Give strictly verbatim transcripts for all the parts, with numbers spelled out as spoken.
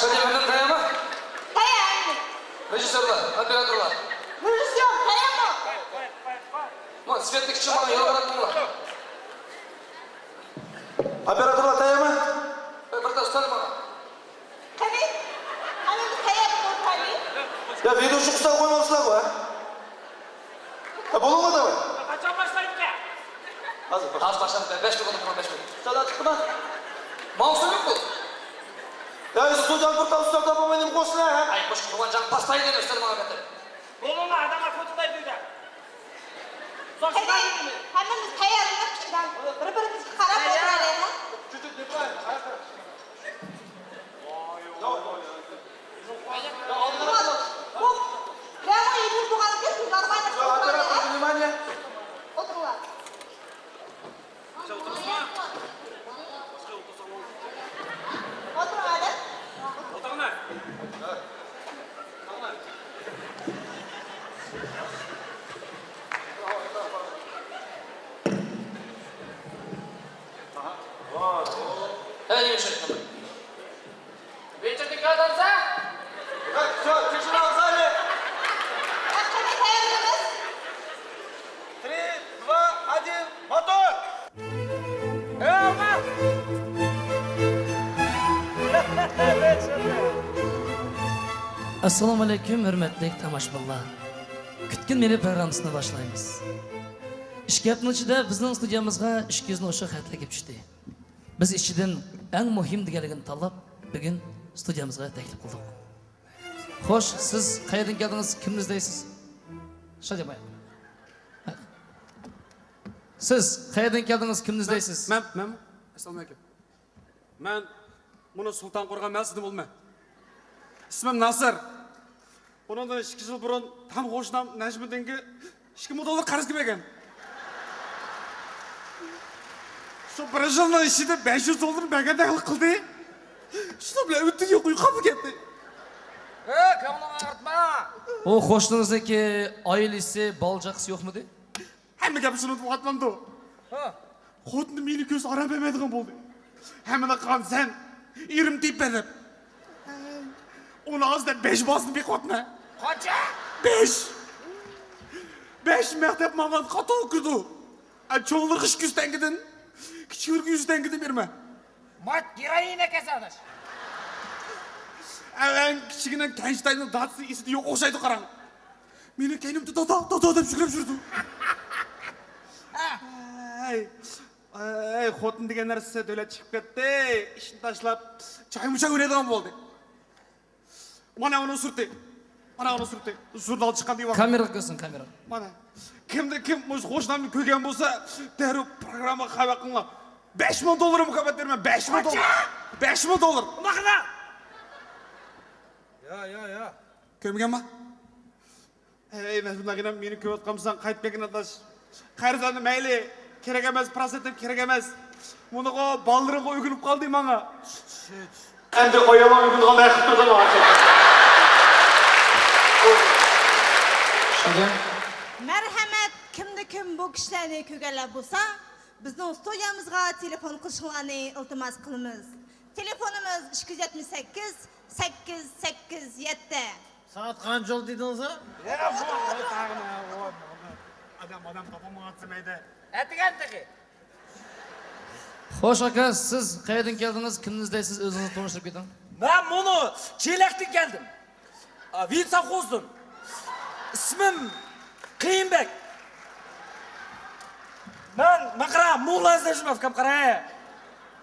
شادىيە مەمنۇن تەييارمۇ؟ تەييار. رېژىسسورلار، ئوپېراتورلار. رېژىسسور تەييارمۇ؟ ما، سۋېتنى كىچىك ماڭا يول قاراتماڭلار. ئوپېراتورلار تەييارمۇ؟ بىر تاس تۇتار ماڭا. قېنى؟ قېنى بىز تەييار بولۇپ قايلى. يا، ۋىدېو چىقىشتا قويمامسىلەر بۇ، ھە؟ ھە، بولۇڭلار دەۋاي. قاچان باشلايدىكەن؟ ھازىر، ھازىر باشلاپ بەر، بەش مىنۇت، بەش مىنۇت. ئۇستازلار چىقتىما؟ ماۋۇ سۆزلۈك بۇ. يا، ئىستۇدىيەنى بىر تال ئۇستازلار بولماي نېمە قوشسۇن، ھە؟ ئاي، مۇشۇ قۇرغان جان پاستايدى ئۆستۈرمەڭ ئەلۋەتتە. بولۇڭلار، ئادەملەر كۆتۈرمەيدۇ ئۆيدە. ھەممىمىز تەييارلىق كۈچىدە بىر-بىرىمىزگە قاراپ ئولتۇرايلى. ئولتۇرۇڭلار. ھەي، يۇمشاق. بېچىردىكى ئادەمسەن؟ ھە، شۇ، تېشىنى ئالسايلى. قېنى، تەييارلىمىز. Три, два, один, мотор! ئەسسالامۇ ئەلەيكۇم، ھۆرمەتلىك تاماشىبىنلار. كۈتكىن مېنى پروگراممىسىنى باشلايمىز. ئىككى ھەپتىنىڭ ئىچىدە بىزنىڭ ئىستۇدىيەمىزغا ئىككى يۈز ئوشۇق خەت كېلىپ چۈشتى. بىز ئىچىدىن ئەڭ مۇھىم دېگەنلىكىنى تاللاپ، بۈگۈن ئىستۇدىيەمىزگە تەكلىپ قىلدۇق. خوش، سىز قەيەردىن كەلدىڭىز؟ كىمنى ئىزدەيسىز؟ شادىيە باي. سىز قەيەردىن كەلدىڭىز؟ كىمنى ئىزدەيسىز؟ مەن، مەن، ئەسسالامۇ ئەلەيكۇم. مەن مۇنۇ سۇلتان قورغان مەھەللىسىدىن بولىمەن. ئىسمىم ناسىر. بۇنىڭدىن ئىككى يىل بۇرۇن تام قوشنام نەجمىدىنگە ئىككى مىڭ دوللار قەرزگە بەرگەن. شۇ بىر يىلنىڭ ئىچىدە بەش يۈز دوللار بەرگەندەك قىلدى. شۇنىڭ بىلەن ئۆتتى، يوق، ئۇيقۇممۇ كەتتى. ئەي، كۆڭلۈڭ ئاغرىتما. ئۇ قوشنىڭىزنىڭكى ئائىلىسى، بالا-چاقىسى يوقمىدى؟ ھەممە گەپ شۇنى دەۋاتمامدۇ؟ ھە. خوتۇنى مېنى كۆرسە ئارام بەرمەيدىغان بولدى. ھەممىنى قان سەن، ئېرىم تېپە دەپ. ئۇنى ئاز دەپ بەش بالىسىنى بېقىۋاتىمەن. قانچە؟ بەش. بەش مەكتەپ ماڭغان قاتار ئوقۇيدۇ. ئە، چوڭلىرىغا ئىككى يۈز تەڭگىدىن، كىچىكلىرىگە يۈز تەڭگىدىن بېرىمەن. مات گېروئىن ئەكەنسەن ئاداش. ئە، ئەڭ كىچىكىنىڭ كەنجىتاينىڭ دادىسى ئېسىدە يوق ئوخشايدۇ، قاراڭ. مېنىڭ كەينىمدە دادا، دادا دەپ يۈگۈرۈپ يۈرىدۇ. ھە. ئەي، ئەي، خوتۇن دېگەن نەرسە دۆلەت چىقىپ كەتتى. ئىشنى تاشلاپ، چايمۇچاي ئوينايدىغان بولدى. مانا ئۇنىڭ سۈرىتى. مانا ئۇنىڭ سۈرىتى. ژۇرنال چىققان دېۋان. كامېراغا كۆرسۇن، كامېراغا. مانا. كىمدە كىم مۇشۇ قوشنامنى كۆرگەن بولسا، دەررۇ پروگراممىغا خەۋەر قىلىڭلار. بەش مىڭ دوللار مۇكاپات بېرىمەن، بەش مىڭ دوللار. قانچە؟ بەش مىڭ دوللار. ئۇنداق قىلما. يا، يا، يا. كۆرمىگەنما؟ ھەي، نەجمۇدىن ئاكىنام، مېنى كۆرۈۋاتقانمىسەن، قايتىپ كەلگىن ئاداش. قەرزلەرنى مەيلى، كېرەك ئەمەس، پىراستەك كېرەك ئەمەس. مۇنىغۇ بالىلىرىڭغا ئۆگىنىپ قالدى ماڭا. ئەمدى قويۇڭلار ئۆگىنىدىغان ھەققى تۇرىدۇ ماڭا. شادىيە. مەرھەمەت، كىمدە كىم بۇ كىشىلەرنى كۆرگەنلەر بولسا، بىزنىڭ ستۇدىيەمىزغا تېلېفون قىلىشىڭلارنى ئىلتىماس قىلىمىز. تېلېفونىمىز ئىككى يۈز يەتمىش سەككىز، سەككىز، سەككىز، يەتتە. سائەت قانچە بولدى دېدىڭىز؟ يەنە بۇ، ئادەم، ئادەم تاپالمايۋاتسا مەيدە. ئەتىگەن تېخى. خوش ئاكا، سىز قەيەردىن كەلدىڭىز؟ كىمنى ئىزدەيسىز؟ ئۆزىڭىزنى تونۇشتۇرۇپ كېتىڭ. مەن مۇنۇ چېلەكتىن كەلدىم. ئا، ۋىن سوۋخوزدىن. ئىسمىم قېيىنبەك. مەن ماقرا مۇغلا ئىزدەشمەپكەم، قارا.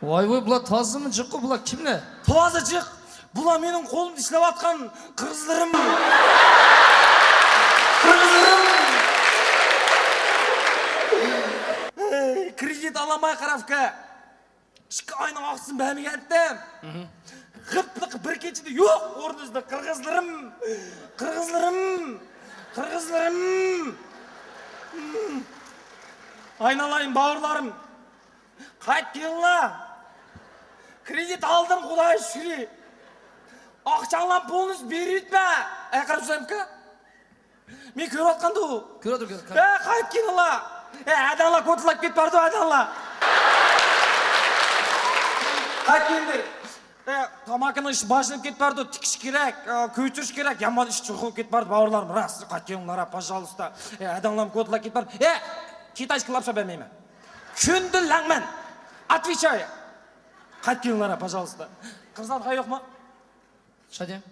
ۋاي، ۋاي، بۇلار تازىمۇ جىققۇ، بۇلار كىملەر؟ تازا جىق. بۇلار مېنىڭ قولۇمدا ئىشلەۋاتقان قىرغىزلىرىم. قىرغىزلىرىم. ئەي، كرېدىت ئالالماي، قارا ئۇكا. ئىككى ئاينىڭ ئاقچىسىنى بەرمىگەنتىم. مھم. غىپپىلىق بىر كېچىدە يوق ئورنىڭىزدا قىرغىزلىرىم، قىرغىزلىرىم، قىرغىزلىرىم. ئاينالايىن باۋۇرلارىم. قايتىپ كېلىڭلار. كرېدىت ئالدىم، خۇدايغا شۈكرى. ئاقچاڭلارنى پولنىستى بېرىۋېتىمەن. ئەي، قاراپ سۇلايمىكا؟ مېنى كۆرۈۋاتقاندۇ؟ كۆرۈۋاتىدۇ، كۆرۈۋاتىدۇ. ئە، قايتىپ كېلىڭلار. ئە، ھەدەڭلار كوتىلاپ كېتىپ بارىدۇ، ھەدەڭلار. قايتىپ كېلىڭلار. ئە، تاماكىنىڭ ئىشى باشلىنىپ كېتىپ بارىدۇ، تىكىش كېرەك، ئە، كۆچۈرۈش كېرەك، يامان ئىش چوقۇم كېتىپ بارىدۇ، باۋۇرلارىم، راست، قاچىڭلار، پاژالىستا. ئە، ھەدەڭلارمۇ كوتىلاپ كېتىپ بارىدۇ. ئە، كىتايسكىي لاپشا بەرمەيمەن. كۈندە لەڭمەن. ئاتۋېچاي. قاچىڭلار، پاژالىستا. قىرزان خەي يوقمۇ؟ شادىيەم.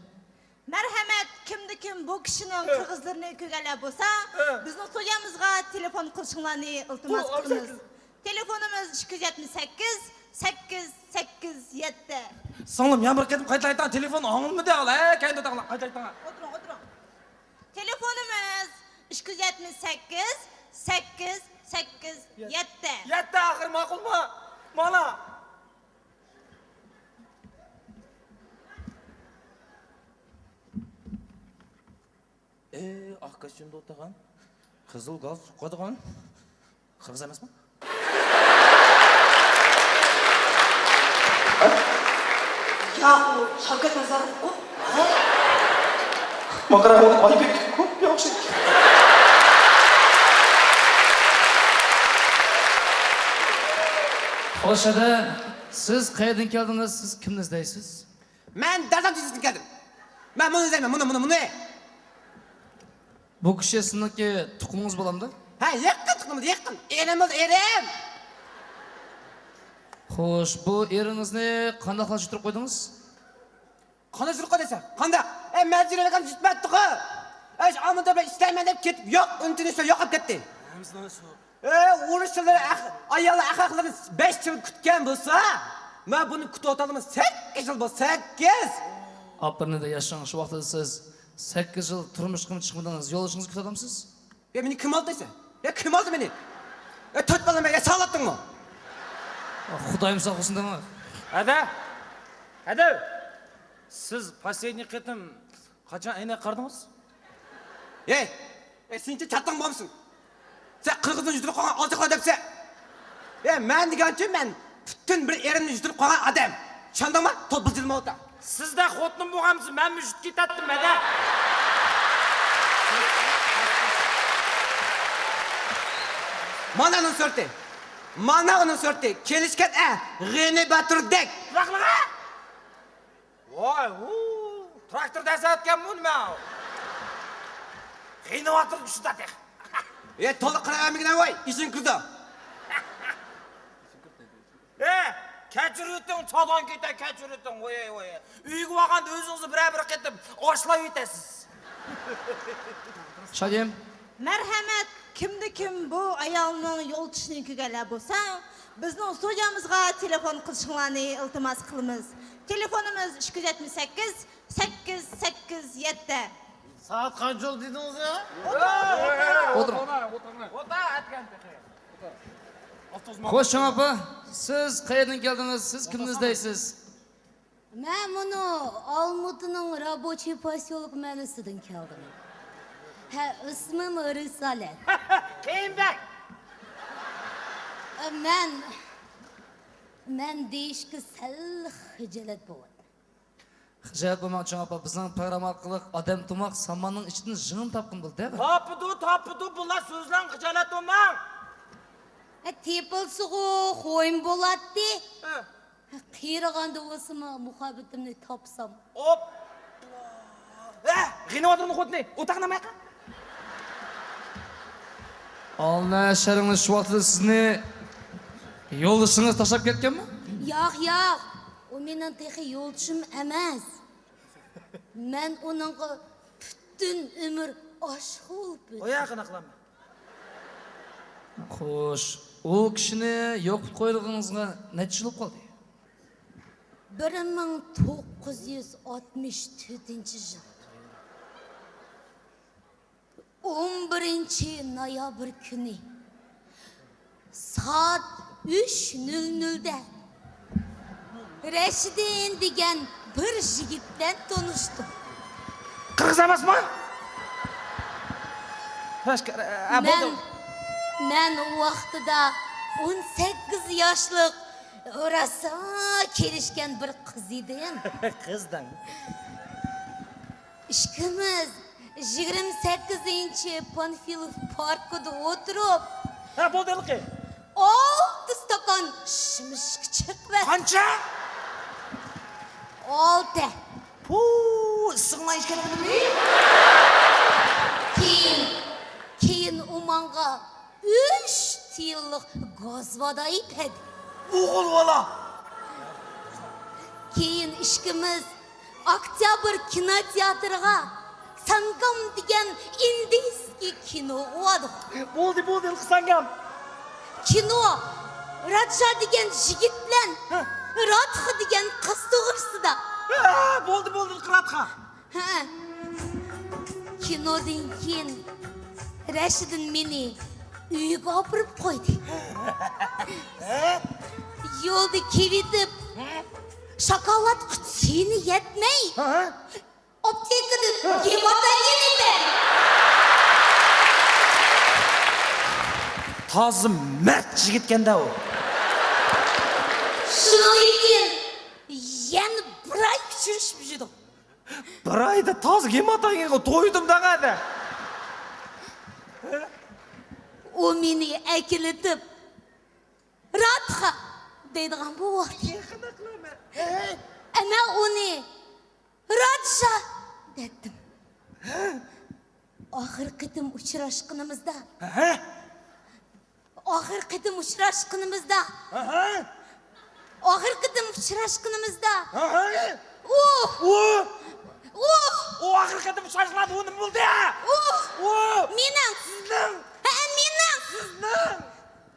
مەرھەمەت، كىمدە كىم بۇ كىشىنىڭ ئە. قەغەزلىرىنى كۆرگەنلەر بولسا، ئە. بىزنىڭ ستۇدىيەمىزغا تېلېفون قىلىشىڭلارنى ئىلتىماس قىلىمىز. تېلېفونىمىز ئىككى يۈز يەتمىش سەككىز، سەككىز، سەككىز، يەتتە. سىڭلىم، يەنە بىر قېتىم قايتىلايتىڭ، تېلېفون ئاڭلىمىدى ھالا، ھە، كەينىدە ئوتاڭلار، قايتىلايتىڭ. ئولتۇرۇڭ، ئولتۇرۇڭ. تېلېفونىمىز ئىككى يۈز يەتمىش سەككىز، سەككىز، سەككىز، يەتتە. يەتتە ئاخىرى ماقۇلمۇ؟ مانا. ئى، ئاق كاستيۇمدا ئولتۇرغان، قىزىل گالستۇك قويغان، قىرغىز ئەمەسمۇ؟ ياق، ئۇ شاۋكەت نازاروۋقۇ. ماقىراۋۇ ئايبېككە كوپىيە ئوخشايدۇ. خوش ئەدە، سىز قەيەردىن كەلدىڭىز؟ سىز كىمنى ئىزدەيسىز؟ مەن دادام تېزىدىن كەلدىم. مەن مۇنى ئىزدەيمەن، مۇنى، مۇنى، مۇنى. بۇ كىشى سىزنىڭكى تۇغقىنىڭىز بولامدۇ؟ ھە، يېقىن تۇغقىنىم، يېقىن. ئېرىم بولدى، ئېرىم. خوش، بۇ ئېرىڭىزنى قانداق يۈتتۈرۈپ قويدىڭىز؟ قانداق يۈتتۈرۈپ قويدى دېسە؟ قانداق؟ ئەي، مەن جۈرۈۋەرگەن يۈتمەتتىغۇ. ئەي، ئامىن دەپ ئىشلەيمەن دەپ كېتىپ، يوق، ئۈن-تىنى يوقاپ كەتتى. ئەي، ئۇرۇشلىرى ئەخ-، ئاياللار ئەخلاقلىرىنى بەش يىل كۈتكەن بولسا، مەن بۇنى كۈتۈۋاتالمىدىم، سەككىز يىل بولدى، سەككىز! ئاپىرىن دېدە، ياشاڭ، شۇ ۋاقىتتا سىز سەككىز يىل تۇرمۇشقىمۇ چىقمىدىڭىز، يولدىشىڭىزنى كۈتۈۋاتامسىز؟ يا، مېنى كىم ئالدى دېسە؟ يا، كىم ئالدى مېنى؟ يا، تۆت بالام، يا، ساڭلاتتىڭمۇ؟ خۇدايىم ساقلىسۇن دەڭ. ھەدە! ھەدە! سىز последний قېتىم قاچان ئەينەك قارىدىڭىز؟ ھەي! ئەي، سېنىڭچە چاتاڭ بولمىسۇن. سەن قىرغىزنى يۈتۈرۈپ قويغان ئالچاقلار دەپسەن. ھەي، مەن دېگەنچە مەن پۈتۈن بىر ئېرىمنى يۈتۈرۈپ قويغان ئادەم. چۈشەندىڭمۇ؟ توپ بىلجىلىماۋاتام. سىزدەك خوتۇنۇم بولغان بولسا مەنمۇ يۈتۈپ كېتەتتىم، ھەدە. مانا ئۇنىڭ سۈرىتى. مانا ئۇنىڭ سۈرىتى. كېلىشكەن ئە، غېنى باتۇردەك. ۋاي، ھۇ، تراكتور دەسسەتكەنمۇ نېمە؟ غېنى باتۇر چۈشتى تېخى. ئە، تولا قاراۋەرمىگىنە ۋاي، ئېسىڭ كىرىدۇ. ئە، كەچۈرۈۋېتىڭ، چادان كېتە، كەچۈرۈۋېتىڭ، ۋاي، ۋاي. ئۆيگە بارغاندا ئۆزىڭىزنى بىرەر بىر قېتىم ئاشلاۋېتەسىز. شادىيەم. مەرھەمەت، كىمدە كىم بۇ ئايالنىڭ يولدىشىنى كۆرگەنلەر بولسا، بىزنىڭ ستۇدىيەمىزغا تېلېفون قىلىشىڭلارنى ئىلتىماس قىلىمىز. تېلېفونىمىز ئىككى يۈز يەتمىش سەككىز، سەككىز، سەككىز، يەتتە. سائەت قانچە بولدى دېدىڭىز يا؟ ئولتۇرۇڭ. خوش، چوڭ ئاپا، سىز قەيەردىن كەلدىڭىز؟ سىز كىمنى ئىزدەيسىز؟ مەن مۇنۇ ئالمۇتىنىڭ رابوچىي پوسيولكا مەھەللىسىدىن كەلدىم. ھە، ئىسمىم رىسالەت. قېيىنبەگ. مەن، مەن دېيىشكە سەل خىجالەت بولۇۋاتىمەن. خىجالەت بولماڭ، چوڭ ئاپا، بىزنىڭ پىروگرامما ئارقىلىق ئادەم تۇماق ساماننىڭ ئىچىدىن ژىڭىن تاپقىلى بولىدۇ، دەۋېرىڭ. تاپىدۇ، تاپىدۇ، بۇلار سۆزلەڭ، خىجالەت بولماڭ. ئە، تېپىلسىغۇ خويۇم بولاتتى. ھە. قېرىغاندا بولسىمۇ مۇھەببىتىمنى تاپسام. ئوپپا! ھە، غېنى باتۇرنىڭ خوتۇنى، ئوتاقنى نېمە قىل؟ ئاللا شەرىڭلىشىۋاتىدۇ، سىزنى يولدىشىڭىز تاشلاپ كەتكەنمۇ؟ ياق، ياق، ئۇ مېنىڭ تېخى يولدىشىم ئەمەس. مەن ئۇنىڭغا پۈتۈن ئۆمۈر ئاشىق بولۇپ ئۆتتۈم. ئۇياقىنى قىلامەن. خوش، ئۇ كىشىنى يوقىتىپ قويغىنىڭىزغا نەچچە يىل بولۇپ قالدى؟ بىر مىڭ توققۇز يۈز ئاتمىش تۆتىنچى يىل. ئون بىرىنچى نويابىر كۈنى سائەت ئۈچ نۆل نۆلدە رەشىدىن دېگەن بىر يىگىت بىلەن تونۇشتۇم. قىرغىز ئەمەسمۇ؟ مەن، مەن ئۇ ۋاقتىدا ئون سەككىز ياشلىق، راسا كېلىشكەن بىر قىز ئىدىم. قىز دەڭ. ئىككىمىز يىگىرمە سەككىزىنچى پانفىلوف پاركىدا ئولتۇرۇپ، ھە، بولدى ھېلىقى. ئالتە ئىستاكان شىمشىك چېقىۋەتتۇق. قانچە؟ ئالتە. پۇ، ئىسسىقلايش كەتمىدىمۇ؟ كېيىن، كېيىن ئۇ ماڭا ئۈچ تىيىنلىق گازۋادا ئېتەدى. ئوغۇل بالا! كېيىن ئىككىمىز ئاكتيابىر كىنوتىياتىرىغا ساڭگام دېگەن ئىندىيسكىي كىنوغا باردۇق. بولدى، بولدى، ھېلىقى ساڭگام. كىنو راجا دېگەن يىگىت بىلەن ھە. رادخا دېگەن قىز توغرىسىدا. ھە، بولدى، بولدى، ھېلىقى رادخا. ھە. كىنودىن كېيىن رەشىدىن مېنى ئۆيىگە ئاپىرىپ قويدى. ھە؟ يولدا كېلىۋېتىپ، ھە؟ شاكالات قۇتىسىنى يەتمەي، ھە؟ ئاپتېكىدىن ھە؟ گېماتايىن ئېلىپ. تازا مەرد يىگىتكەن-دە ئۇ. شۇنىڭدىن كېيىن يەنە بىر ئاي ئۇچرىشىپ يۈردۇق. بىر ئايدا تازا گېماتايىنغا تويدۇم دەڭە. ئۇ مېنى ئەكېلىتىپ، رادخا دەيدىغان بولۇۋالدى. ئەمما ئۇنى راجا دەتتىم. ئاخىرقى قېتىم ئۇچراشقىنىمىزدا، ھە؟ ئاخىرقى قېتىم ئۇچراشقىنىمىزدا، ھە؟ ئاخىرقى قېتىم ئۇچراشقىنىمىزدا، ھە؟ ئۇ، ئۇ، ئۇ، ئۇ ئاخىرقى قېتىم ئۇچراشقاندا ئۇ نېمە بولدى؟ ئۇ، ئۇ، مېنىڭ، سىزنىڭ، ھە، مېنىڭ، سىزنىڭ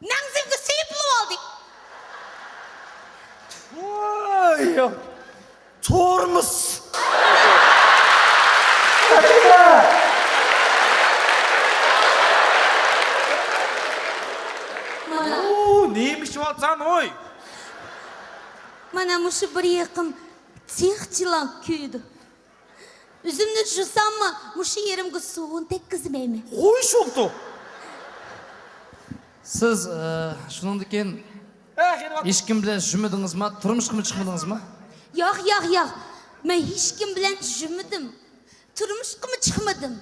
مەڭزىمگە سېلىپ بولۇۋالدى. ۋاي، تۇرمۇش. مانا. ئۇ، نېمە ئىچىۋاتسان، ھوي؟ مانا مۇشۇ بىر يېقىم تېخىچىلا كۆيىدۇ. ئۆزۈمنى جۇساممۇ، مۇشۇ يېرىمگە سوۋۇن تەگكۈزمەيمەن. قوي شوپتۇ. سىز، ئە، شۇنىڭدىن كېيىن ھېچكىم بىلەن جۈمىدىڭىزما؟ تۇرمۇشقىمۇ چىقمىدىڭىزما؟ ياق، ياق، ياق. مەن ھېچكىم بىلەن جۈمىدىم. تۇرمۇشقىمۇ چىقمىدىم.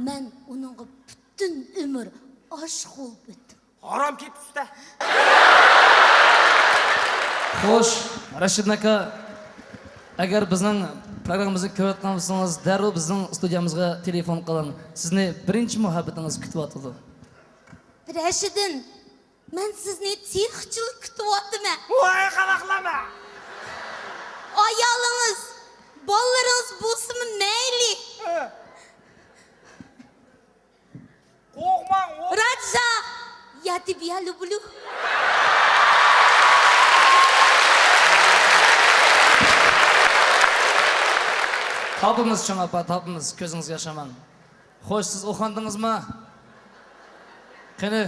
مەن ئۇنىڭغا پۈتۈن ئۆمۈر ئاشىق بولۇپ ئۆتتۈم. ھارام كېتىپسىز-دە. خوش، راشىدىن ئاكا، ئەگەر بىزنىڭ پروگراممىمىزنى كۆرۈۋاتقان بولسىڭىز، دەررۇ بىزنىڭ ستۇدىيەمىزگە تېلېفون قىلىڭ. سىزنى بىرىنچى مۇھەببىتىڭىز كۈتۈۋاتىدۇ. راشىدىن، مەن سىزنى تېخىچىلا كۈتۈۋاتىمەن. ۋاي، قانداقلارمەن؟ ئايالىڭىز، بالىلىرىڭىز بولسىمۇ مەيلى. ھە. قورقماڭ، ئۇ راجا ياتىبىيا لۇبۇلۇ. تاپىمىز چوڭ ئاپا، تاپىمىز، كۆزىڭىزگە ياش ئالماڭ. خوش، سىز ئوخاندىڭىزما؟ قېنى،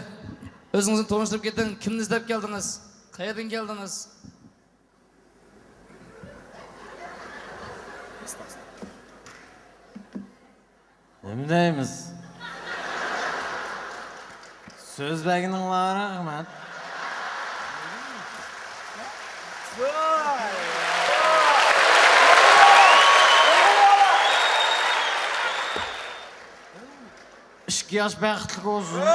ئۆزىڭىزنى تونۇشتۇرۇپ كېتىڭ. كىمنى ئىزدەپ كەلدىڭىز؟ قەيەردىن كەلدىڭىز؟ نېمە دەيمىز؟ سۆز بەرگىنىڭلارغا رەھمەت. ئىككى ياش بەختلىك بولسۇن.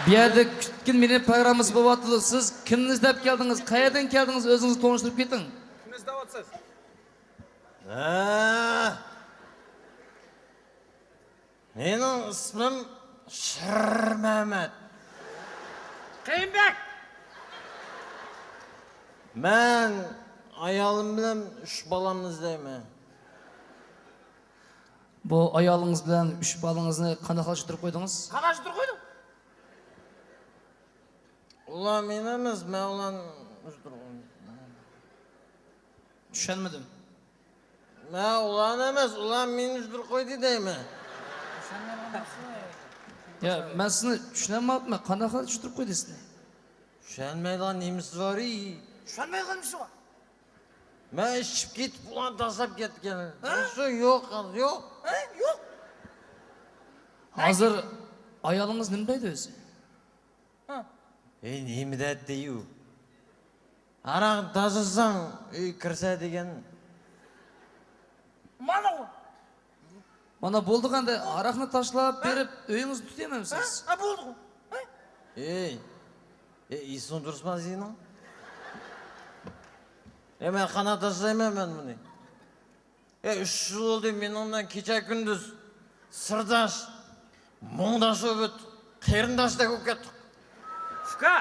بۇ يەردە كۈتكىن مېنى پروگراممىسى بولۇۋاتىدۇ. سىز كىمنى ئىزدەپ كەلدىڭىز؟ قەيەردىن كەلدىڭىز؟ ئۆزىڭىزنى تونۇشتۇرۇپ كېتىڭ. كىمنى ئىزدەۋاتىسىز؟ ھە. مېنىڭ ئىسمىم شىرمەمەت. قېيىنبەگ. مەن ئايالىم بىلەن ئۈچ بالامنى ئىزدەيمەن. بۇ ئايالىڭىز بىلەن ئۈچ بالىڭىزنى قانداق قىلىپ تۇرۇپ قويدىڭىز؟ قانداق تۇرۇپ قويدۇم؟ ئۇلار مېنى ئەمەس، مەن ئۇلارنى ئۆستۈرۈپ قويدۇم. چۈشەنمىدىم. مەن ئۇلارنى ئەمەس، ئۇلار مېنى ئۆستۈرۈپ قويدى دەيمەن. يا، مەن سىزنى چۈشىنەلمەپتىمەن. قانداق قىلىپ چۈشىنىپ قويدى سىزنى؟ چۈشەنمەيدىغان نېمىسى بار؟ چۈشەنمەيدىغان نېمىسى بار؟ مەن ئىچىپ كېتىپ، ئۇلارنى تاشلاپ كەتكەن. ھە؟ شۇ يوق، يوق. ھە؟ يوق. ھازىر ئايالىڭىز نېمە دەيدۇ ئۆزى؟ ھە. ئەي، نېمە دەيدۇ؟ ھاراق تاشلىساڭ ئۆيگە كىرسە دېگەن. مانا ئۇ. مانا بولدىغۇ ئەمدى، ھاراقنى تاشلاپ بېرىپ ئۆيىڭىزدە تۇتۇۋېمەمسىز؟ ھە، بولدىغۇ. ھە؟ ئەي، ئەي، ئېسىڭ دۇرۇسما سېنىڭ؟ ئەي، مەن قانداق تاشلايمەن مەن بۇنى؟ ئەي، ئۈچ يىل بولدى مېنىڭ بىلەن كېچە كۈندۈز سىرداش، مۇڭداش بولۇپ ئۆتتۇق، قېرىنداشتەك بولۇپ كەتتۇق. ئۇكا!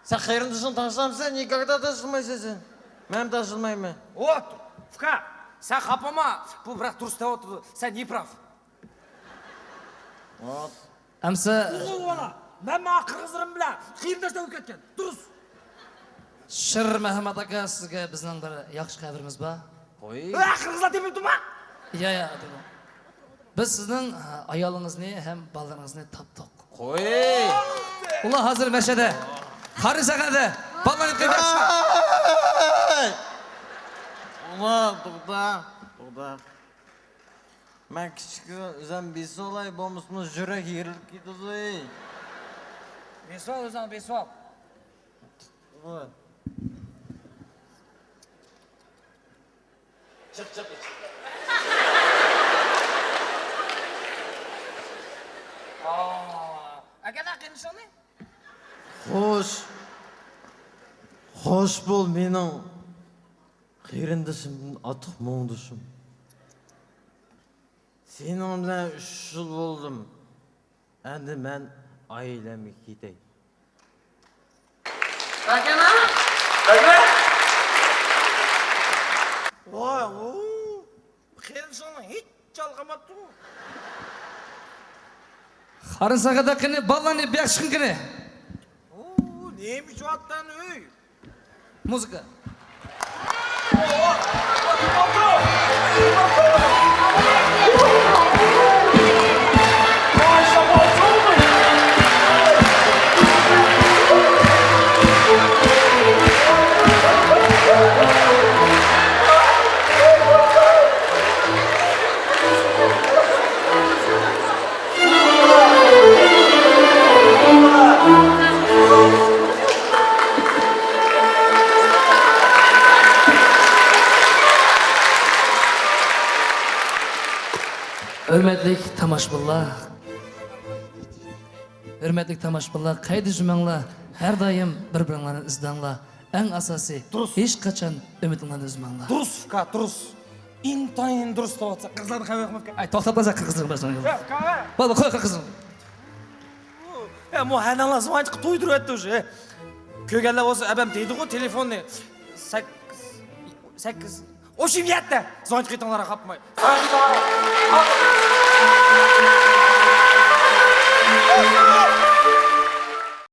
سەن قېرىندىشىڭنى تاشلامسەن، نىكاھتا تاشلىمايسەن سەن. مەن تاشلىمايمەن. ۋوت! ئۇكا! سەن خاپىما، بۇ بىراق دۇرۇس دەۋاتىدۇ، سەن не прав. ۋوت. ئەمسە ئوغۇل بالا، مەن ماڭا قىرغىزلىرىم بىلەن قېرىنداشتەك بولۇپ كەتكەن. دۇرۇس. شىر مەھمەت ئاكا، سىزگە بىزنىڭ بىر ياخشى خەۋىرىمىز بار. قوي. ئە، قىرغىزلار تېپىپتۇما؟ يا، يا، ئاتىدۇ. بىز سىزنىڭ، ئە، ئايالىڭىزنى ھەم بالىلىرىڭىزنى تاپتۇق. قوي. ئۇلار ھازىر مەشەدە. قارىساقەدە. بالىلارنى قېرىنداش. ئەي! ئۇلار، توختا، توختا. مەن كىچىك ئۆزۈم بىسولاي بولمىسىمۇ يۈرەك يېرىلىپ كېتىدۇ. بىسول ئۆزۈڭ بىسول. ۋوي. چىق، چىق، چىق. ئاكا، قېرىندىشىڭنى؟ خوش. خوش بول مېنىڭ قېرىندىشىمدىن ئارتۇق مۇڭدىشىم. سېنىڭ بىلەن ئۈچ يىل بولدۇم. ئەمدى مەن ئائىلەمگە كېتەي. ۋاي، ئۇ، قېرىندىشىڭنى ھېچ چالغىماپتۇ. قارىساقەدە قېنى، بالىلارنى بېقىشقىن قېنى. ئۇ، نېمە ئىچىۋاتقان ئۆي؟ مۇزىكا. ھۆرمەتلىك تاماشىبىنلار، ھۆرمەتلىك تاماشىبىنلار، قەيتى جۈمەڭلار، ھەر دائىم بىر-بىرىڭلارنى ئىزدەڭلار. ئەڭ ئاساسىي، دۇرۇس. ھېچقاچان ئۈمىدىڭلارنى ئۈزمەڭلار. دۇرۇس، ئۇكا، دۇرۇس. ئىنتايىن دۇرۇس دەۋاتىسەن. قىرغىزلاردىن خەۋەر قىلماپتىكەن. ئاي، توختاپ قالسا قىرغىزلىق بىلەن سۆزلەڭ. ياق، ئۇكا. بولدى، قوي، قوي قىزىم. ئە، مۇ ھەنەڭلار زۇۋانچىقى تويدۇرۇۋەتتى ئۇشۇ. كۆرگەنلەر بولسا، ئەبەم دەيدىغۇ تېلېفوننى. سەككىز، سەككىز. ئوشۇپ يەتتە. زۇۋانچىقى قېتىڭلار قاپماي.